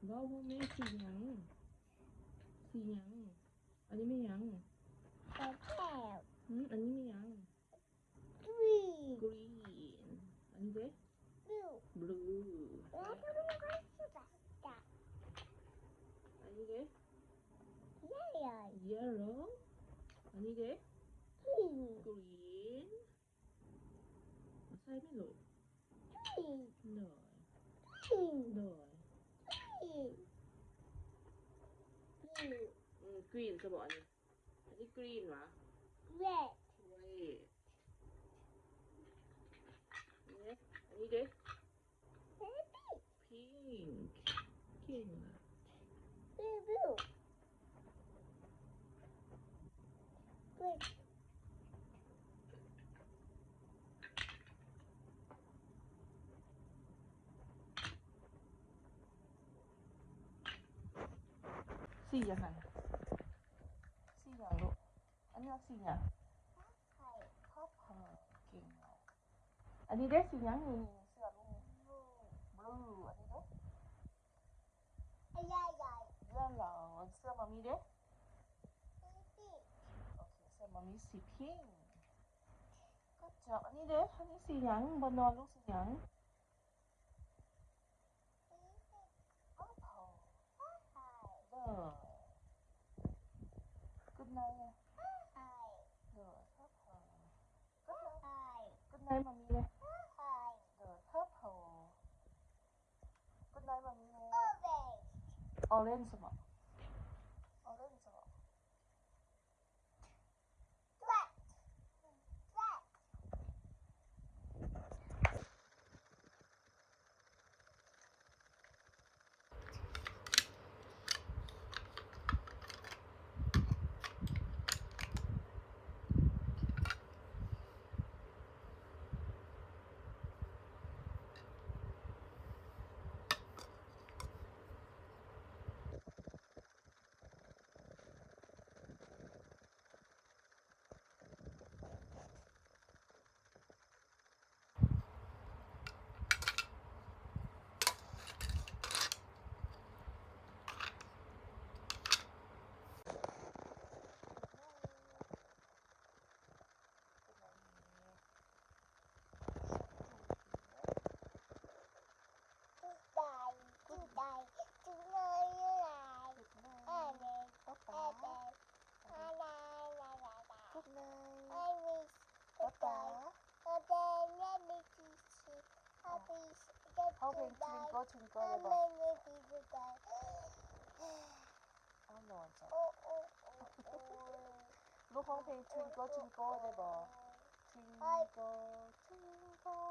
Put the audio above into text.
ເວົ້າ ເວົ້າແມ່ ສີຫຍັງ? ສີຫຍັງ? ອັນນີ້ແມ່ນຫຍັງ? ແກ້ວ. ຫືມ? ອັນນີ້ແມ່ນຫຍັງ? ກຣີນ. ກຣີນ. ອັນນີ້ເດ? ບລູ. ບລູ. ອັນນີ້ເດ? ເຢລໂວ. ເຢລໂວ. ອັນນີ້ເດ? ກຣີນ. ກຣີນ. ໃສ່ແມ່ລູກ. ກຣີນ. ໂດຍ. ກຣີນ. ໂດຍ. ກຣີນ. ກຣີນ. ອືມ ກຣີນຊະບໍ ອັນນີ້? ອັນນີ້ກຣີນຫວາ? ເຣດ. ເຣດ. ນີ້ເດ? ອັນນີ້ເດ? ເບບີ້. ພິງ. ເກັ່ງ. ບລູ. ບລູ. ກຣີນ. ສີຫຍັງຫັ້ນ? ສີຫຍັງລູກ? ອັນນີ້ວ່າສີຫຍັງ? ເພີເພີ. ເກັ່ງຫຼາຍ. ອັນນີ້ເດ ສີຫຍັງນີ້? ເສື້ອລູກນີ້ ບລູ. ບລູ. ອັນນີ້ເດ? ເຢລໂວ. ເສື້ອມາມີເດ? ເບບີ້. ໂອເຄ ເສື້ອມາມີສີພິງ. ກູດຈອບ. ອັນນີ້ເດ? ອັນນີ້ສີຫຍັງ? ບ່ອນນອນລູກສີຫຍັງ? ເພີເພີ. ໂດຍ. ກູດໄນ. ໂດຍ. ກູດໄນ. ກູດໄນ ມາມີເດ? ໂດຍ. ເພີເພີ. ກູດໄນ ມາມີເດ? ອໍເຣນ. ອໍເຣນຊະບໍ? ອໍເຣນຊະບໍ? Good night. ປ້າ ປ້າ ຮ້ອງເພງ Twinkle Twinkle ໄດ້ບໍ່? ອ້າວ ນອນຊະ. ລູກຮ້ອງເພງ Twinkle Twinkle ໄດ້ບໍ່? Twinkle Twinkle